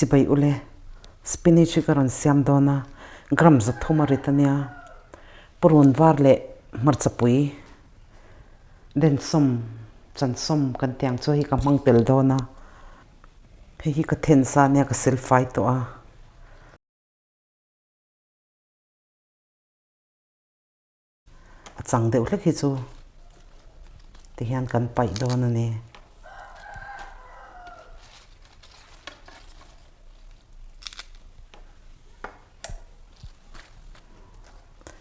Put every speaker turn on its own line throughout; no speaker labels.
Chibai ule, spinach hi ka rawn siam dawn a, gram 300 a rit a nia. Purun var leh hmarchapui densawm chansawm kan tih ang chu hei ka hmang tel dawn a, hei hi ka then sa nia ka sil fai tawh a. A chang deuh hlek hi chu tihian kan paih dawn a ni.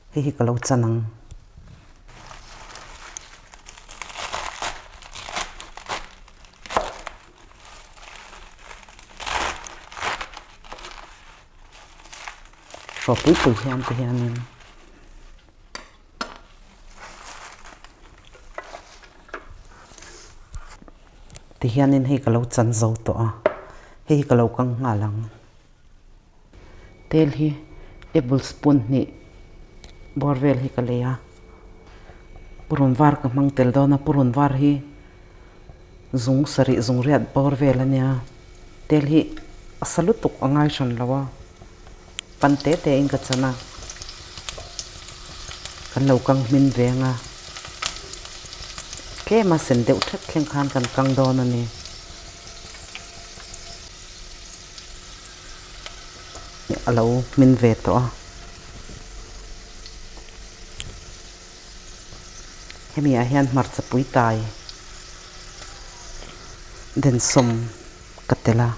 Hei hi ka lo chan ang. Hraw pui pui hian te hianin tihianin hei ka lo chan zo tawh a, hei hi ka lo kang nghal ang. Tel hi tablespoon hnih bawr vel hi ka lei a, purun var ka hmang tel dawn a, purun var hi zung sarih zung riat bawr vel a nia, tel hi a sa lutuk a ngai hran lo a, pan te te in ka chan a, kan lo kang hmin veng a, tlem a sen deuh thlek thleng khan kan kang dawn a ni. A lo hmin ve tawh a. Hemi ah hian hmarcha pui tai densawm ka tel a.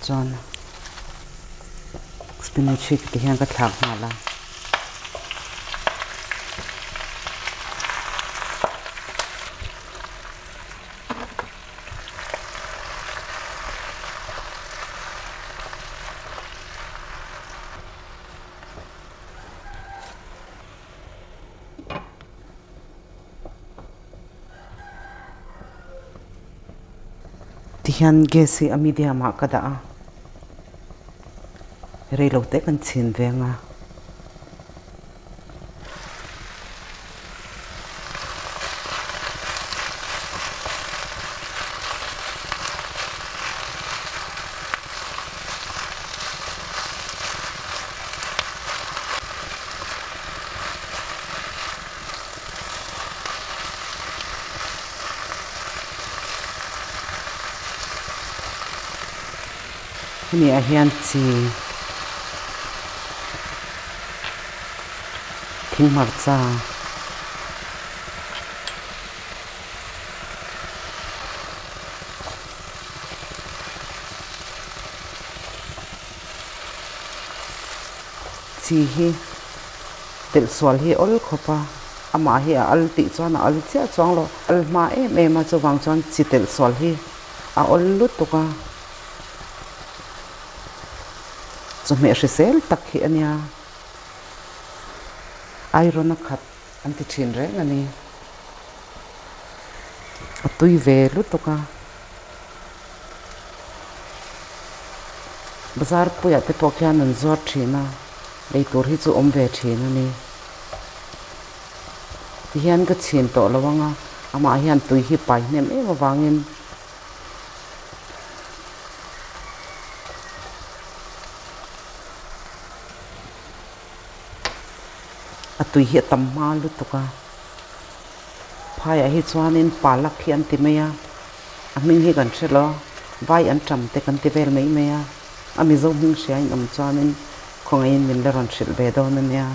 Chuan spinach hi ti hian ka thlak nghal a. Tihian gas hi a medium ah ka dah a, reilo te kan chhin veng a. Hemi ah hian chi thing hmarcha chi hi telh sual hi awl khawp a, amah hi a al tih chuan a al chiah chuang lo, al hma em em a chuvang chuan chi telh sual hi a awl lutuk a, chawhmeh hrisel tak hi a nia, iron a khat an ti thin reng a ni, a tui ve lutuk a. Bazar puiah te pawh khian an zuar thin a, lei tur hi chu awm ve thin a ni. Tihian ka chhin tawh lo ang a, amah hian tui hi pai hnem em avangin a tui hi a tam hma lutuk a. Phaiah hi chuanin palak hi an ti mai a. A hming hi kan hre lo, vai an ṭam te kan ti vel mai mai a, a Mizo hming hria in awm chuanin khawngaihin min la rawn hrilh ve dawn a nia.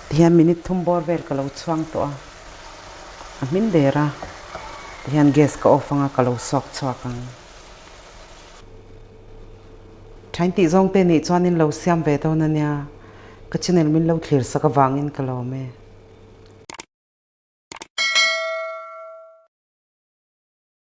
Tihian minute thum bawr vel ka lo chhuang tawh a, a hmin der a, tihian gas ka off anga ka lo suak chhuak ang. Thain tih zawng te nih chuanin lo siam ve dawn a nia, ka channel min lo thlir sak avangin ka lawm e.